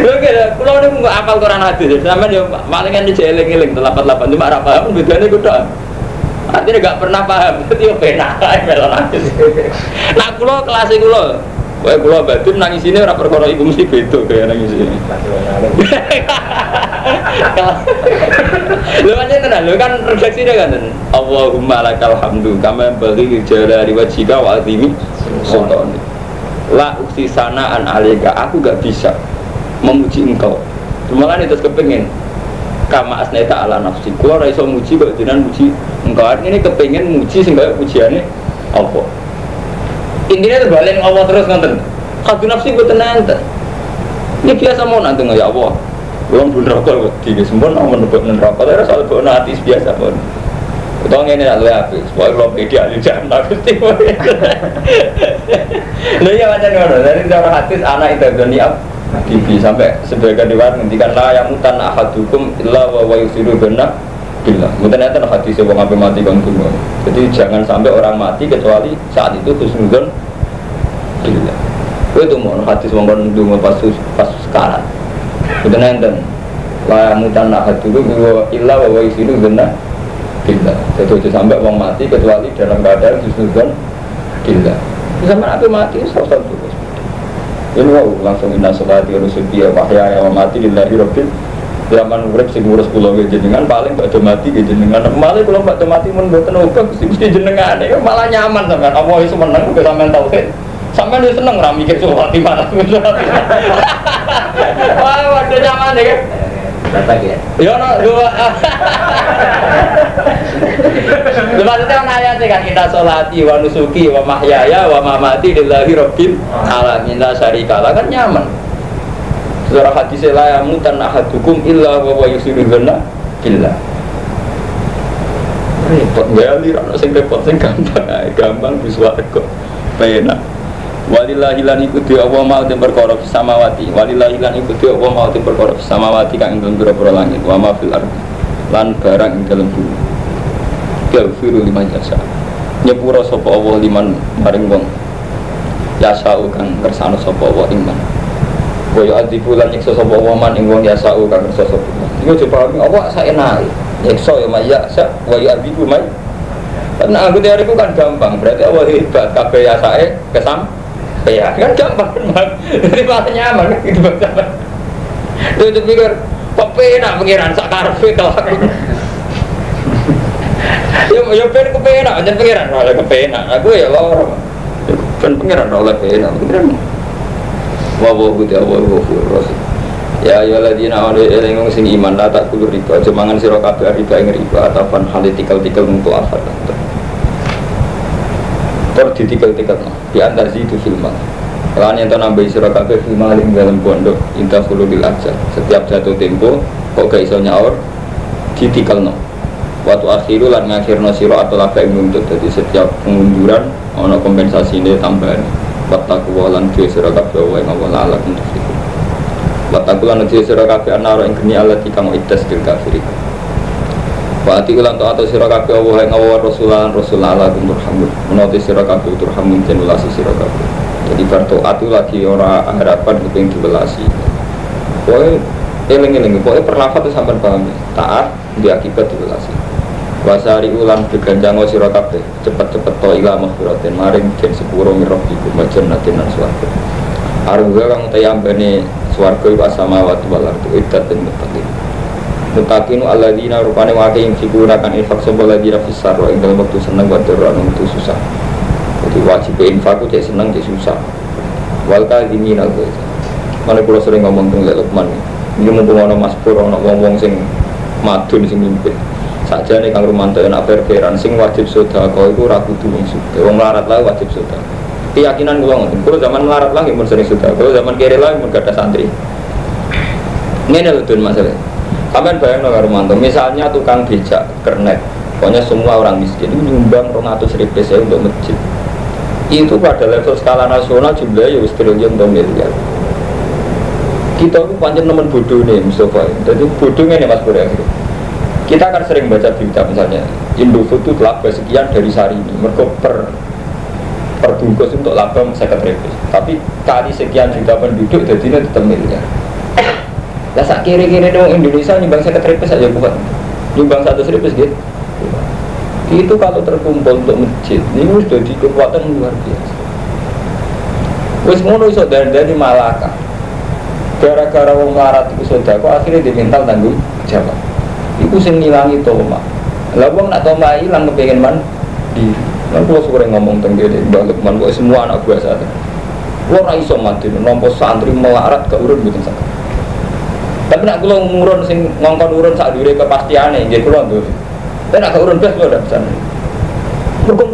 Lho kira kula niku nggak hafal Quran hadis, sampean yo palingan dieling-eling 88 cuma ora paham bedane ku tok. Artinya gak pernah paham, dadi yo penak ae melo nangis. Nah kula kelas kula, kowe kula batin nangisine ora perkara iku mesti beda kaya nangis ini. Lho pancen tenan, lho kan refleksine kan. Allahumma lakal hamdu kama yanbaghi li jalali wajhika wa azimi sultani. La uksi sanaan alaika, aku gak bisa memuji engkau. Malah terus kepengin kama asnaita ala nafsi. Kula ora iso muji kok jenengan muji engkau. Ini kepengin muji sing kaya pujiane apa. Intinya terbalik Allah terus ngoten. Khadu nafsi mboten enten. Ini biasa mau nanti ya Allah. Wong pun neraka wedi nggih sempun menebak neraka. Ora soal lebokno ati biasa pun. Utawa ngene lak luwih apik. Pokoke kula pede ahli jannah Gusti. Lha iya pancen ngono. Dari cara hadis anak itu dhoni bibi sampai sebagian riwayat ngendikan la yamutan ahadukum illa wa yusiru dhanna billah. Mboten enten hadis wong ape mati kon donga. Jadi jangan sampai orang mati kecuali saat itu husnudzon billah. Kowe itu mau hadis wong kon donga pas sekarat. Mboten enten la yamutan ahadukum illa wa yusiru dhanna billah. Jadi aja sampai wong mati kecuali dalam keadaan husnudzon billah. Sampai ape mati selesai terus. Ini wow, langsung inna sholati wa nusuki wa mahyaya wa mati lillahi rabbil Zaman urip sing ngurus kula nggih jenengan paling badhe mati nggih jenengan. Malah kula badhe mati mun mboten obah Gusti mesti jenengan. Malah nyaman sampean. Apa iso meneng kok sampean tauhid. Sampean wis seneng ora mikir soal mati. Wah, waduh nyaman ya kan. Bapak ya. Ya ono dua. Lha maksudnya ono ayate kan kita sholati wa nusuki wa mahyaya wa mamati lillahi rabbil alamin la syarika lah kan nyaman. Surah hadis la yamutan ahadukum illa wa huwa yusiru dhanna billah. Repot gali ono sing repot sing gampang ae, gampang wis warga. Penak. Walillahi lan iku di Allah mau te perkara samawati. Walillahi lan iku di Allah mau te perkara samawati kang ing dalem pira-pira langit wa ma fil ardi. Lan barang ing dalem bumi. Yaghfiru liman yasha. Nyepura sapa Allah liman maring wong. Yasha kang kersane sapa Allah ing man. Wa yu'adzibu lan nyiksa sapa Allah man ing wong yasha kang kersa sapa Allah. Iku coba Allah saenake. Nyiksa ya may yasha wa yu'adzibu may. Karena aku teoriku kan gampang, berarti Allah hebat kabeh yasae kesam. Ya kan gampang banget. Jadi malah nyaman gitu bang. Itu pikir kepenak pengiran sak karepe kelakon. Ya ben kepenak, jan pengiran ora kepenak. Aku ya loro. Ben pengiran ora kepenak. Pengiran. Wa wa gusti Allah ghafur rahim. Ya ayyuhalladzina amanu eling wong sing iman la takulu riba, aja mangan sira kabeh riba ing riba ataupun hal tikel-tikel untuk afat. Ter ditikel-tikel di antazi itu filman. Lan yang nambahi sira kabeh filman ing dalem pondok inta khulul ajal. Setiap jatuh tempo kok gak iso nyaur ditikelno. Waktu akhiru lan ngakhirno sira atau laba ing nuntut. Dadi setiap pengunduran ana kompensasine tambahan. Wattaqu lan dhewe sira kabeh wa ing Allah lakum tuflihun. Wattaqu lan dhewe sira kabeh anara ing geni allati kang idas dil kafirin. Wa ati ulan ta'ata sira kabeh Allah ing Allah rasulan rasul ala turhamun. Menawa sira kabeh turhamun den welasi sira kabeh. Jadi bar taat lagi ora harapan kepengin diwelasi. Pokoke eling-eling, pokoke per lafaz itu sampean paham. Taat diakibat diwelasi. Wasari ulan beganjang sira kabeh, cepet-cepet to ila maghfiratin maring den sepuro mirabbikum wa jannatin lan swarga. Arga kang te ambane swarga iku samawati wal ardu iddatin muttaqin. Muttaqinu alladzina rupane wake ing fikuna kan infak sapa alladzina fis sarra ing dalem wektu seneng wa dharra wektu susah. Jadi wajib infak ku cek seneng cek susah. Wal kadhimin al ghaiz. Mane kula sering ngomong teng Lukman. Iki mumpung ana Mas Pur ana wong-wong sing madun sing mimpin. Sakjane Kang Rumanto enak fair-fairan sing wajib sedekah iku ora kudu wong sugih. Wong melarat lah wajib sedekah. Keyakinan kula ngoten. Kula zaman melarat lah nggih mun sering sedekah. Kula zaman kere lah mun gadah santri. Ngene lho Dun masalah. Sampeyan bayangno karo Rumanto, misalnya tukang becak, kernet, pokoknya semua orang miskin itu nyumbang 200.000 saya untuk masjid. Itu pada level skala nasional jumlahnya ya wis triliun atau miliar. Kita itu pancen nemen bodoh nih Mustafa. Jadi bodohnya nih Mas Pur ya. Kita kan sering baca berita misalnya Indofood itu laba sekian dari Sarimi, mergo per bungkus untuk laba 50.000. Tapi kali sekian juta penduduk jadinya tetap miliar. Lah sak kiri-kiri dong Indonesia nyumbang 50.000 saja bukan. Nyumbang 100.000 gitu. Itu kalau terkumpul untuk masjid, ini sudah di kekuatan luar biasa. Wis ngono iso dandani Malaka. Gara-gara wong melarat iku sedekah akhirnya diminta tanggung jawab. Iku sing ngilangi toma. Lah wong nak toma ilang kepengin mandi. Lan kula sering ngomong teng kene Mbah Lukman kok semua anak buah saya. Kula ora iso mandi nampa santri melarat gak urun mboten saged. Tapi nak kula ngurun sing ngongkon urun sak dhuwure kepastiane nggih kula nduk. Tapi nak gak urun blas kula ndak bisa. Mergo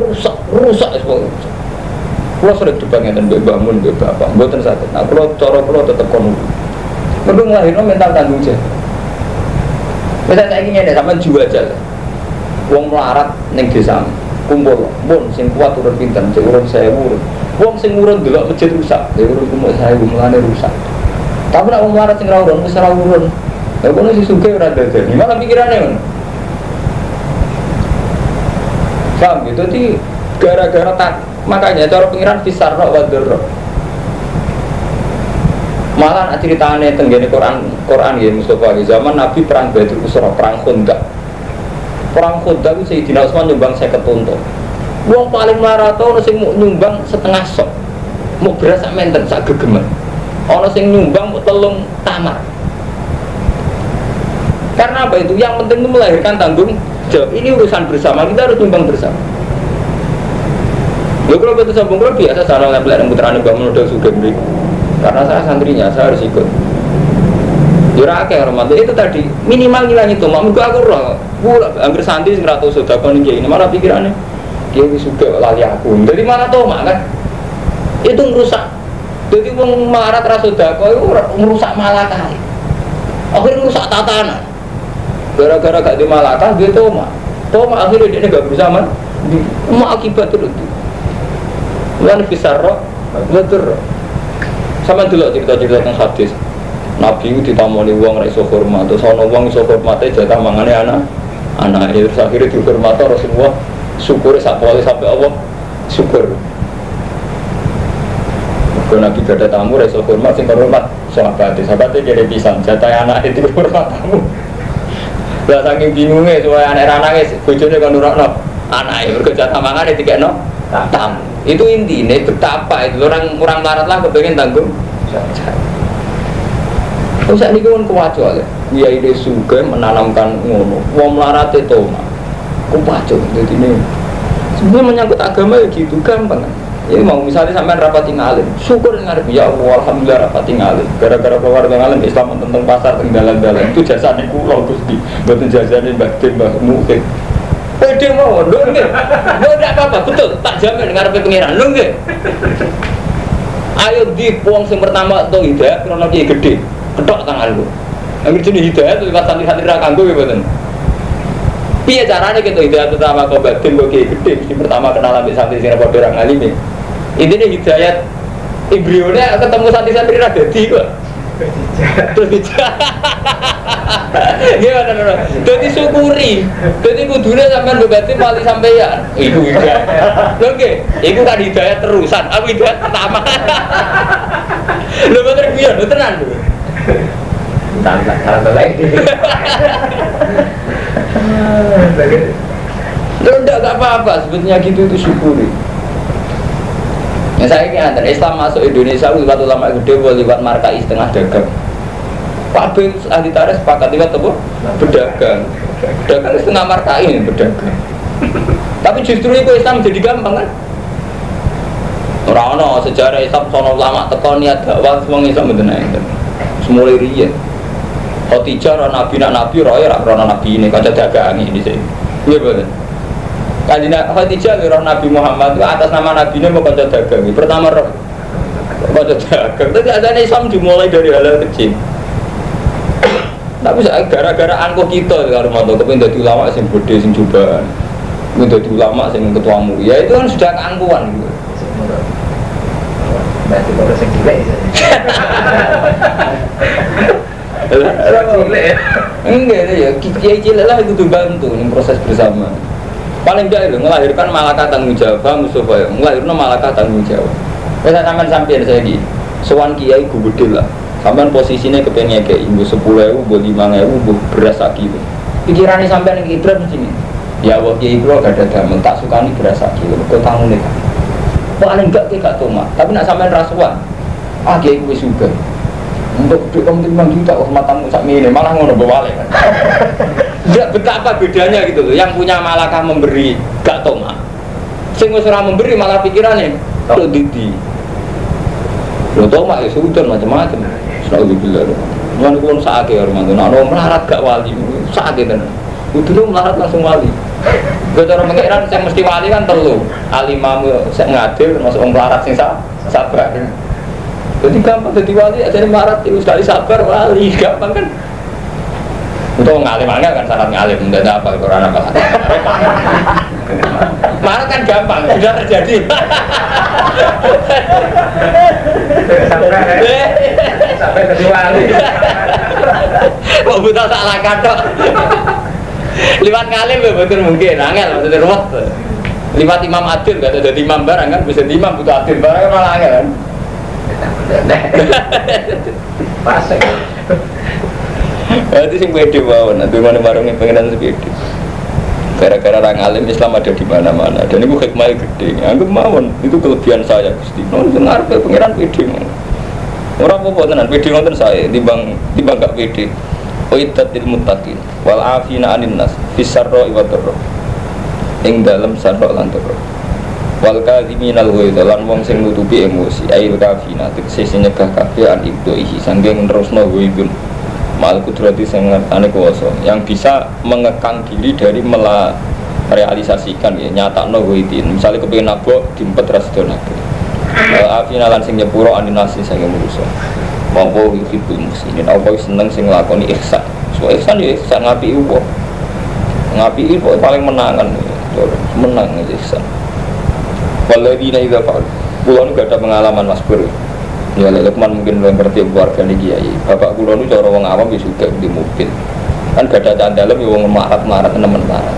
rusak wis pokoke. Kula sering debat ngeten mbek Mbah Mun mbek Bapak, mboten saged. Nak kula cara kula tetep kon urun. Mergo nglahirno mental tanggung jawab. Wis saiki ngene sampean jiwa aja. Wong melarat ning desa kumpul, pun sing kuat urun pinten, sing urun 1000 urun. Wong sing urun delok masjid rusak, ya urun kumuk 1000 mulane rusak. Tapi nek wong melarat sing ora urun wis ora urun. Lah kono sing sugih ora dadani, malah pikirane ngono. Paham gitu? Jadi gara-gara tak makanya cara pengiran fisarra wa dzarra. Malah nak ceritane tenggene Quran nggih Mustafa zaman Nabi perang Badr Usra, perang Khandaq. Perang Khandaq itu Sayyidina Utsman nyumbang 50 unta. Wong paling melarat ono sing nyumbang setengah sok. Muk beras sak menten sak gegeman. Ono sing nyumbang muk 3 tamar. Karena apa itu? Yang penting itu melahirkan tanggung jawab. Ini urusan bersama, kita harus nyumbang bersama. Lho kalau betul sambung kalau biasa sarang nempel yang putrane Mbah Mun sugih mriku. Karena saya santrinya, saya harus ikut. Yo ora akeh Romanto itu tadi minimal ngilangi tomak. Mergo aku roh, kula anggere santri sing ora tau sedekah ning kiai ini malah pikirane kiai wis sugih lali aku. Jadi malah tomak kan. Itu ngrusak. Jadi wong melarat ra sedekah iku ngrusak malakah. Akhirnya ngrusak tatanan. Gara-gara gak di malakah dia tomak. Tomak akhirnya dia gak berusaha man. Mak akibat itu. Lan fisarro wadur. Sama dulu cerita-cerita tentang hadis. Nabi itu ditamoni wong ra iso hormat, terus ana wong iso hormate jatah mangane anak. Anake terus akhirnya dihormati Rasulullah, syukure sak pole sampai Allah syukur. Mergo Nabi gak ada tamu ra iso hormat, sing hormat sahabat. Sahabate kene pisan jatah anake dihormat tamu. Lah saking bingunge supaya anak ra nangis, bojone kon nurokno anake mergo jatah mangane dikekno tamu. Itu intinya betapa itu orang melarat lah kepengen tanggung jawab. Terus ini kan kewajo ya, kiai ide sugih menanamkan ngono, wong melarat itu mah, kewajo. Jadi ini sebenarnya menyangkut agama ya gitu gampang kan. Ya mau misalnya sampean rapati ngalim, syukur ngarep ya Allah, alhamdulillah rapati ngalim. Gara-gara keluar ngalim Islam tentang pasar teng dalan-dalan itu jasane kula Gusti, mboten jasane Mbah Dim, Mbah Mukhid. Pede mawon, lho nggih. Lho ndak apa-apa, betul, tak jamin ngarepe pangeran. Lho nggih. Ayo di wong sing pertama entuk hidayah krana kiai gedhe. Ketok tanganku. Angger jenenge hidayah lewat santri-santri ra kanggo nggih mboten. Piye carane kita hidayah pertama kok batin kok kiai gedhe mesti pertama kenal ambek santri sing padha ra ngalime. Intine hidayat embrione ketemu santri-santri ra dadi kok. Terus dijak. Gimana ngono? Dadi syukuri. Dadi kudune sampean mbok wali sampeyan. Iku hidayah. Lho nggih, iku kan hidayah terusan. Aku hidayah pertama. Lho mboten guyon, lho tenan lho. Salah lagi. Lho ndak gak apa-apa, sebetulnya gitu itu syukuri. Ya saya ini antar Islam masuk Indonesia lewat ulama gede lewat markai setengah dagang. Pak Ben ahli tarikh sepakat lewat apa? Pedagang. Pedagang setengah markai ini pedagang. Tapi justru itu Islam jadi gampang kan? Ora ono sejarah Islam sono ulama teko niat dakwah wong Islam mboten enten. Semulai riyen. Khadijah ora nabi nak nabi roe ora krana nabi ini kanca dagange dhisik. Nggih mboten. Kanjeng Khadijah roh Nabi Muhammad itu atas nama nabinya mau kanca dagang. Pertama roh kanca dagang. Tapi adane Islam dimulai dari hal-hal kecil. Tapi gara-gara angkuh kita karo mantu kepengin dadi ulama sing bodhe sing cobaan. Kepengin dadi ulama sing ketuamu. Ya itu kan sudah keangkuhan gitu. Berarti baru sing cilik. Cilik ya. Enggak ya, kiai cilik lah itu bantu ning proses bersama. Paling enggak itu melahirkan malakah tanggung jawab Mustafa ya, melahirkan malakah tanggung jawab. Wis sampean sampeyan saiki. Sowan kiai gede lah. Sampean posisinya kepengen ngekeki mbok 10.000, mbok 5.000, mbok beras sak kilo. Pikirane sampean iki beras mesti ngene. Ya Allah kiai kula gak ada damel tak sukani beras sak kilo, kok tangune kan. Paling enggak ki gak tomak. Tapi nek sampean rasuah, ah kiai wis sugih. Untuk duit 5 juta kok matamu sak mene malah ngono bawale kan. Enggak betapa bedanya gitu loh. Yang punya malakah memberi gak tomak. Sing wis ora memberi malah pikirane tok didi. Lho tomak ya sudon macam-macam. Alhamdulillah. Mun kuwi sakake ya Romanto. Nek ono melarat gak wali, sakake tenan. Kudune melarat langsung wali. Gue cara pengiran sing mesti wali kan telu. Alimamu sing ngadil termasuk wong melarat sing sabar. Jadi gampang jadi wali, jadi melarat itu sekali sabar wali, gampang kan? Untuk ngalim angel kan syarat ngalim, tidak ada apa Quran apa. Melarat kan gampang, sudah terjadi. Sampai jadi wali. Kok buta salah katok. Liwat ngalim ya betul mungkin, angel maksudnya ruwet. Liwat imam adil, gak ada imam barang kan, bisa imam butuh adil barang kan malah angel kan. Pasek. Itu sing pede mawon, nanti mana barengnya pengenan sepede. Gara-gara orang alim Islam ada di mana-mana. Dan itu hikmahnya gede. Anggap mawon itu kelebihan saya Gusti. Non ngarepe pengenan pede mawon. Ora apa-apa tenan, pede ngoten saya timbang gak pede. Uiddat lil muttaqin wal afina 'anil nas fis sarra wa dharra. Ing dalem sarra lan dharra. Wal kadhiminal ghaidha lan wong sing nutupi emosi ail kafina tegese sing nyegah kabeh an ibdo ihi sangking nerusno ghaidun mal kudrati sing ngertane kuwasa yang bisa mengekang diri dari merealisasikan ya nyatakno ghaidin. Misale kepengin nabok dimpet ra sida nabok. Wal afina lan sing nyepuro aninasi sing manusa. Mongko yuhibbul muhsinin apa seneng sing nglakoni ihsan. So ihsan ya ihsan ngapiki wong. Ngapiki pokoke paling menangan. Menang ihsan. Waladina idza fa'al. Kula nu gak ada pengalaman Mas Pur. Ya lek Lukman mungkin luwih ngerti keluarga niki kiai. Bapak kula nu cara wong awam wis sugih di mobil. Kan gak ada candalem ya wong melarat-melarat nemen melarat.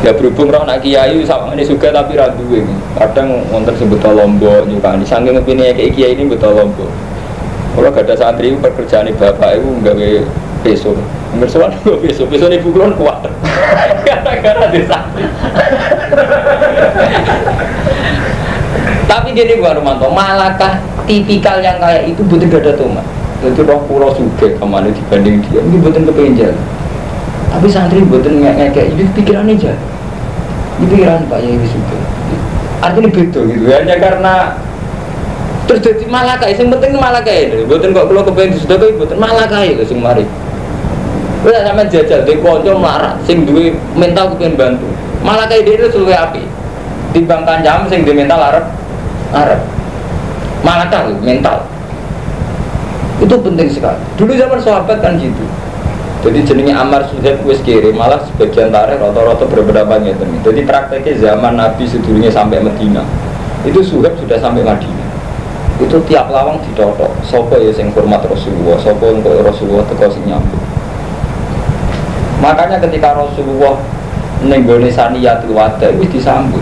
Ya berhubung roh nak kiai sawangane sugih tapi ra duwe. Kadang wonten sing beto lombok nyukani. Saking ngepine kiai ini beto lombok. Kula gak ada santri pekerjaane bapak iku nggawe peso. Angger sowan nggo peso, pesone ibu kula kuat. Gara-gara di santri. Tapi gini Bu Romanto, malakah tipikal yang kayak itu butuh gak ada tomat. Itu roh pulau sugih kemana dibanding dia, ini butuh kepengen jalan. Tapi santri butuh ngekek, ini pikirannya jalan. Ini pikiran Pak Yai sugih. Artinya beda gitu, hanya karena terus jadi malakah, yang penting malakah itu. Butuh kok pulau kepengen disedekah, butuh malakah itu sing mari. Wes sampean jajal duwe kanca melarat sing duwe mental kepengen bantu. Malakah dia itu luwih apik. Timbang kancam sing duwe mental arep arep. Malakah mental. Itu penting sekali. Dulu zaman sahabat kan gitu. Jadi jenenge Ammar Suhaib wis kiri, malah sebagian tarikh rata-rata berpendapat ngeten. Jadi prakteknya zaman Nabi sedurunge sampai Madinah. Itu Suhaib sudah sampai Madinah. Itu tiap lawang ditotok, sapa ya sing hormat Rasulullah, sapa engko Rasulullah teko sing nyambut. Makanya ketika Rasulullah ning gone Saniyatul Wada wis disambut.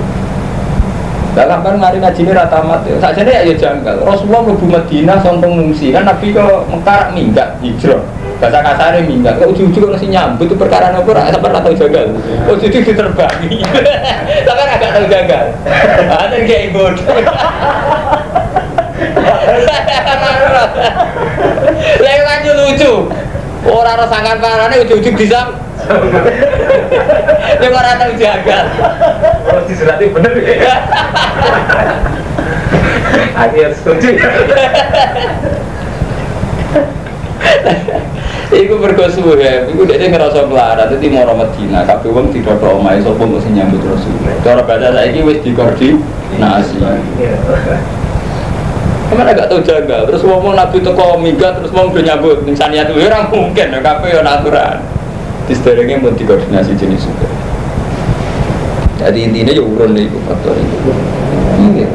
Lah kapan mari ngajine ra tamat ya. Sakjane ya janggal. Rasulullah mlebu Madinah sangka ngungsi. Kan Nabi kok Mekah minggat hijrah. Bahasa kasare minggat. Kok ujug-ujug kok sing nyambut itu perkara nopo ra sampeyan ra tau janggal. Ujug-ujug diterbangi. Sampeyan agak tau janggal. Ah ten kiai bodoh. Lha lanjut lucu. Ora ora sangkan parane ujug-ujug disam. Nek ora tau janggal. Oh disurati bener ya. Aku harus setuju. Iku mergo suwe, iku dekne ngerasa melarat dadi moro Madinah, kabeh wong didodok omahe sapa kok sing nyambut Rasulullah. Cara bahasa saiki wis dikoordinasi. Kemana gak tau janggal, terus wong Nabi teko minggat terus wong do nyambut ning Saniyat ya ora mungkin kabeh ya natural. Di sederenge mun dikoordinasi jenis juga. Jadi intinya ya urun iku faktor itu. Nggih.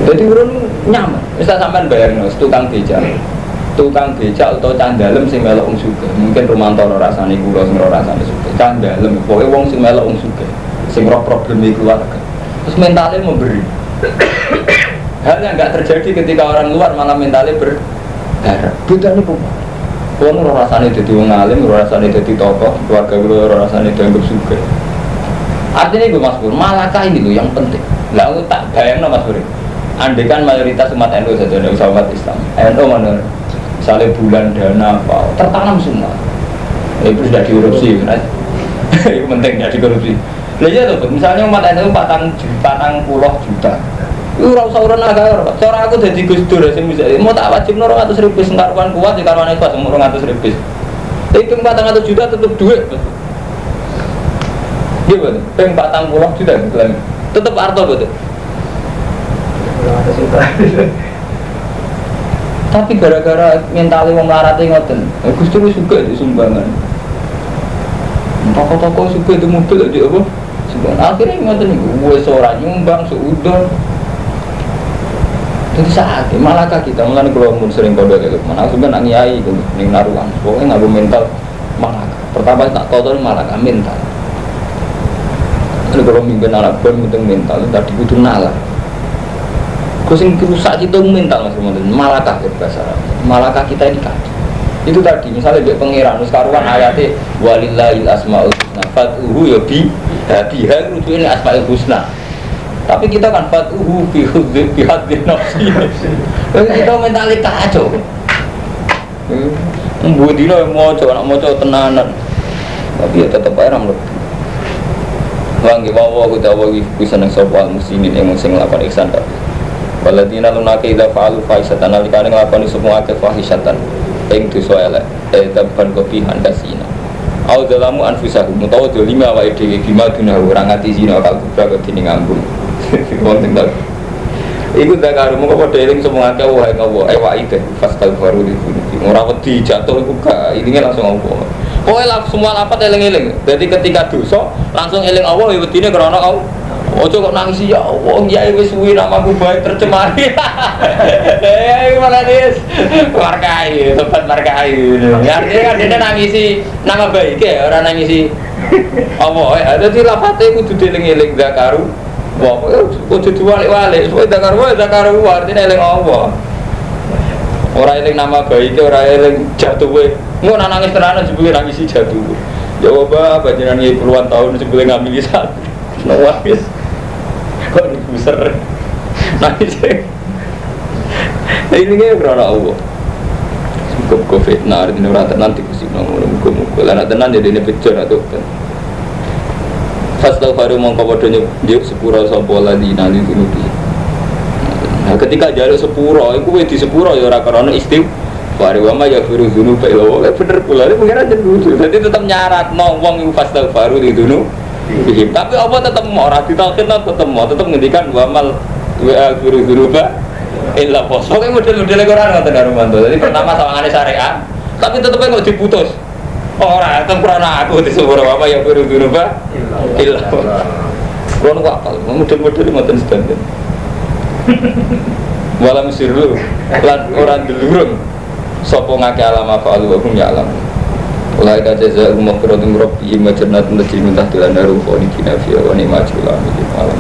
Jadi urun nyaman. Wis tak sampean bayangno tukang becak. Tukang becak utawa candalem sing melok wong sugih. Mungkin Romanto ora rasane kula sing ora rasane sugih. Candalem pokoke wong sing melok wong sugih, sing roh probleme keluarga. Terus mentalnya memberi. Hal yang enggak terjadi ketika orang luar malah mentalnya berharap. Bedane apa? Wong ora rasane dadi wong alim, ora rasane dadi tokoh, keluarga kula ora rasane dianggap sugih. Artinya gue Mas Pur, malakah ini loh yang penting. Lah aku tak bayangno Mas Pur. Andai kan mayoritas umat NU saja, tidak usah umat Islam. NU mana? Misalnya bulan dana apa, tertanam semua. Itu sudah dikorupsi, kan? Itu penting tidak dikorupsi. Lah iya tuh, misalnya umat NU 40 juta. Itu ora usah urun agama. Cara aku dadi Gus Dur sing misalnya mau tak wajibno 200.000 sing karuan kuat, sing karuan ikhlas 200.000. Hitung 400 juta tetep duit. Iya betul, peng 40 juta tetep arto betul. Tapi gara-gara mentalnya wong melarat ngoten, Gus Dur suka di sumbangan. Toko-toko suka itu mobil aja apa? Sumbangan. Akhirnya ngoten niku, wis ora nyumbang, suudon. Jadi saat malakah kita mulane kula mun sering kandha lho, mana sampeyan nak ngiyai iku ning naruhan. Pokoke nganggo mental malakah. Pertama tak toto malakah mental. Ini kalau mimpin anak buah penting mental, tadi kudu nalar. Kau sing rusak itu mental Mas Romanto, malakah bahasa Arab. Malakah kita ini kacau. Itu tadi misalnya mbek pangeran wis karuan ayate walillahil asmaul husna fad'uhu ya bi biha rujukin asmaul husna. Tapi kita kan fad'uhu bi haddi nafsi. Kita mentalnya kacau. Mbuh dino maca, anak maca tenanan. Tapi ya tetep ae ra mlebu. Langge wawa utawa iku seneng sapa al muslimin ing sing nglakoni ihsan kabeh. Waladina lunake idza fa'alu fahisatan nalikane nglakoni sapa akeh fahisatan ing dosa elek, taban kopihan kasina. Au zalamu anfusahum utawa dolima awake dhewe bima dunahu ora ngati zina kal kubra kedene ngambung. Wonten ta. Iku dakaru mongko padha eling sapa akeh wae ngawa wae fastaghfiru li dzunubi. Ora wedi jatuh iku gak ilinge langsung Allah. Pokoke semua lafat eling-eling. Dadi ketika dosa langsung eling Allah ya wedine krana Allah. Ojo kok nangis ya Allah, kiai wis suwi namaku baik tercemar. Eh malah wis markai, tempat markai. Ya artinya kan dia nangisi nama baik ya, ora nangisi Allah. Dadi lafate kudu dieling-eling zakaru. Wah, kudu diwalik-walik. Pokoke zakaru wae zakaru artinya eling Allah. Ora eling nama baik, ora eling jatuhe. Engko nangis tenanan jebule nangisi jatuh. Ya Allah, panjenengan iki puluhan tahun jebule ngamili santri. Nangis. Kok dibuser. Nangis. Ini nggih krana Allah. Muga-muga fitnah artine ora tenan dikusikno ngono muga-muga. Lah nek tenan jadi ini bejo atau bukan. Fastaghfiru mongko padha njuk sepura sapa ladina li dunubi. Nah, ketika jaluk sepuro, iku wis di sepuro ya ora krana istighfar wa ma yaghfiru dzunuba illa Allah. Bener kula iki pengiran jen kudu. Dadi tetep nyaratno wong iku fastaghfiru li dzunubihim. Tapi apa tetep ora ditauhidno tetep mau tetep ngendikan wa mal yaghfiru dzunuba illa Allah. Pokoke model-modele Quran ngoten karo mantu. Dadi pertama sawangane syariat, tapi tetep kok diputus. Ora, tetep krana aku di sepuro wa ma yaghfiru dzunuba illa Allah. Kulo niku apal, model-model ngoten sedanten. Walam sirlu lan ora delurung sapa ngake alama fa'alu wa hum ya'lamun. Ulaika jazaa'uhum maghfiratun min rabbihim wa jannatun tajri min tahtiha al-anharu khalidina fiha wa ni'ma ajrul 'amilin. Alam.